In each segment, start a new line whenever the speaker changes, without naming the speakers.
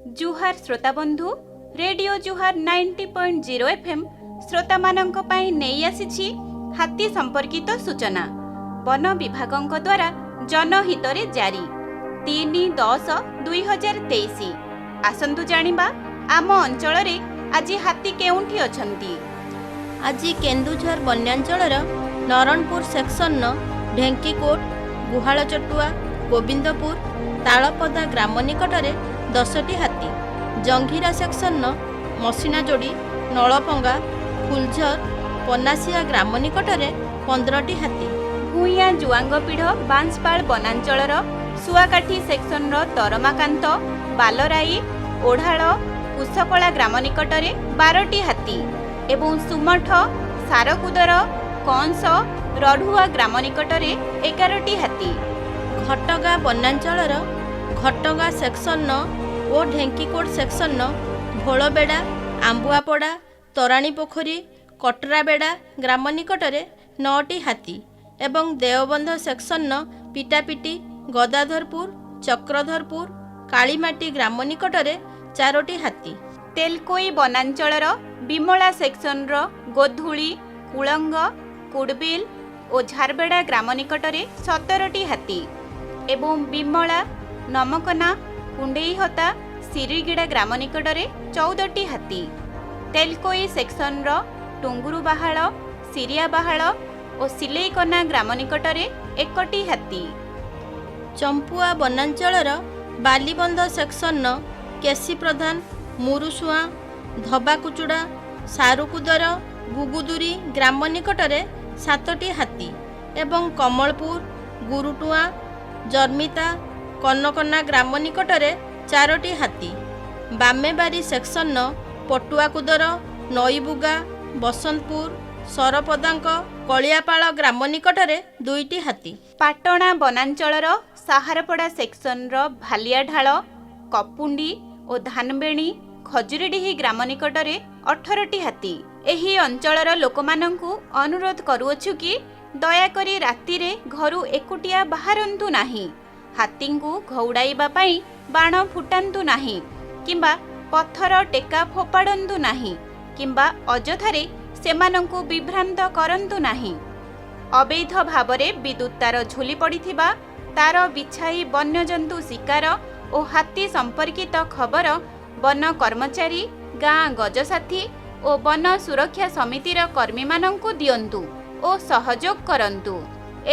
ଜୁହାର ଶ୍ରୋତାବନ୍ଧୁ, ରେଡିଓ ଜୁହାର 90.0 ଏଫ୍ଏମ୍ ଶ୍ରୋତାମାନଙ୍କ ପାଇଁ ନେଇ ଆସିଛି ହାତୀ ସମ୍ପର୍କିତ ସୂଚନା, ବନ ବିଭାଗଙ୍କ ଦ୍ୱାରା ଜନହିତରେ ଜାରି 3/10/2023। ଆସନ୍ତୁ ଜାଣିବା ଆମ ଅଞ୍ଚଳରେ ଆଜି ହାତୀ କେଉଁଠି ଅଛନ୍ତି।
ଆଜି କେନ୍ଦୁଝର ବନ୍ୟାଞ୍ଚଳର ନରଣପୁର ସେକ୍ସନର ଢେଙ୍କିକୋଟ, ଗୁହାଳଚଟୁଆ, ଗୋବିନ୍ଦପୁର, ତାଳପଦା ଗ୍ରାମ ନିକଟରେ 10ଟି ହାତୀ, ଜଙ୍ଘିରା ସେକ୍ସନର ମସିଣାଯୋଡ଼ି, ନଳପଙ୍ଗା, ଫୁଲଝର, ପନାସିଆ ଗ୍ରାମ ନିକଟରେ 15ଟି ହାତୀ,
ଭୂଇଁଆ ଜୁଆଙ୍ଗପୀଢ଼ ବାଂଶପାଳ ବନାଞ୍ଚଳର ଶୁଆକାଠି ସେକ୍ସନର ତରମାକାନ୍ତ, ବାଲରାଇ, ଓଢ଼ାଳ, କୁଶକଳା ଗ୍ରାମ ନିକଟରେ 12ଟି ହାତୀ ଏବଂ ସୁମଠ, ସାରକୁଦର, କଂସ, ରଢ଼ୁଆ ଗ୍ରାମ ନିକଟରେ 11ଟି ହାତୀ।
ଘଟଗାଁ ବନାଞ୍ଚଳର ଘଟଗାଁ ସେକ୍ସନର ଓ ଢେଙ୍କିକୋଟ ସେକ୍ସନର ଭୋଳବେଡ଼ା, ଆମ୍ବୁଆପଡ଼ା, ତରାଣୀ ପୋଖରୀ, କଟରାବେଡ଼ା ଗ୍ରାମ ନିକଟରେ 9ଟି ହାତୀ ଏବଂ ଦେଓବନ୍ଧ ସେକ୍ସନର ପିଟାପିଟି, ଗଦାଧରପୁର, ଚକ୍ରଧରପୁର, କାଳିମାଟି ଗ୍ରାମ ନିକଟରେ 4ଟି ହାତୀ।
ତେଲକୋଇ ବନାଞ୍ଚଳର ବିମଳା ସେକ୍ସନର ଗୋଧୂଳି, କୁଳଙ୍ଗ, କୁଡ଼ବିଲ ଓ ଝାରବେଡ଼ା ଗ୍ରାମ ନିକଟରେ 17ଟି ହାତୀ ଏବଂ ବିମଳା, ନମକନା, କୁଣ୍ଡେଇହତା, ସିରିଗିଡ଼ା ଗ୍ରାମ ନିକଟରେ 14ଟି ହାତୀ। ତେଲକୋଇ ସେକ୍ସନର ଟୁଙ୍ଗୁରୁବାହାଳ, ସିରିଆବାହାଳ ଓ ସିଲେଇକନା ଗ୍ରାମ ନିକଟରେ 1ଟି ହାତୀ।
ଚମ୍ପୁଆ ବନାଞ୍ଚଳର ବାଲିବନ୍ଧ ସେକ୍ସନର କେଶୀ ପ୍ରଧାନ, ମୁରୁସୁଆଁ, ଧବାକୁଚୁଡ଼ା, ସାରୁକୁଦର, ଗୁଗୁଦୁରି ଗ୍ରାମ ନିକଟରେ 7ଟି ହାତୀ ଏବଂ କମଳପୁର, ଗୁରୁଟୁଆଁ, ଜର୍ମିତା, କନକନା ଗ୍ରାମ ନିକଟରେ 4ଟି ହାତୀ। ବାମେବାରୀ ସେକ୍ସନର ପଟୁଆକୁଦର, ନଈବୁଗା, ବସନ୍ତପୁର, ସରପଦାଙ୍କ, କଳିଆପାଳ ଗ୍ରାମ ନିକଟରେ 2ଟି ହାତୀ।
ପାଟଣା ବନାଞ୍ଚଳର ସାହାରପଡ଼ା ସେକ୍ସନର ଭାଲିଆଢାଳ, କପୁଣ୍ଡି ଓ ଧାନବେଣୀ, ଖଜୁରୀଡିହି ଗ୍ରାମ ନିକଟରେ 18ଟି ହାତୀ। ଏହି ଅଞ୍ଚଳର ଲୋକମାନଙ୍କୁ ଅନୁରୋଧ କରୁଅଛୁ କି ଦୟାକରି ରାତିରେ ଘରୁ ଏକୁଟିଆ ବାହାରନ୍ତୁ ନାହିଁ, ହାତୀଙ୍କୁ ଘଉଡ଼ାଇବା ପାଇଁ ବାଣ ଫୁଟାନ୍ତୁ ନାହିଁ କିମ୍ବା ପଥର ଟେକା ଫୋପାଡ଼ନ୍ତୁ ନାହିଁ କିମ୍ବା ଅଯଥାରେ ସେମାନଙ୍କୁ ବିଭ୍ରାନ୍ତ କରନ୍ତୁ ନାହିଁ। ଅବୈଧ ଭାବରେ ବିଦ୍ୟୁତ୍ ତାର ଝୁଲି ପଡ଼ିଥିବା, ତାର ବିଛାଇ ବନ୍ୟଜନ୍ତୁ ଶିକାର ଓ ହାତୀ ସମ୍ପର୍କିତ ଖବର ବନ କର୍ମଚାରୀ, ଗାଁ ଗଜସାଥୀ ଓ ବନ ସୁରକ୍ଷା ସମିତିର କର୍ମୀମାନଙ୍କୁ ଦିଅନ୍ତୁ ଓ ସହଯୋଗ କରନ୍ତୁ।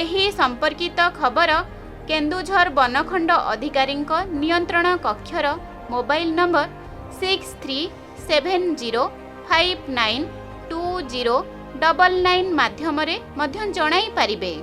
ଏହି ସମ୍ପର୍କିତ ଖବର କେନ୍ଦୁଝର ବନଖଣ୍ଡ ଅଧିକାରୀଙ୍କ ନିୟନ୍ତ୍ରଣ କକ୍ଷର ମୋବାଇଲ ନମ୍ବର 6370592099 ମାଧ୍ୟମରେ ମଧ୍ୟ ଜଣାଇ ପାରିବେ।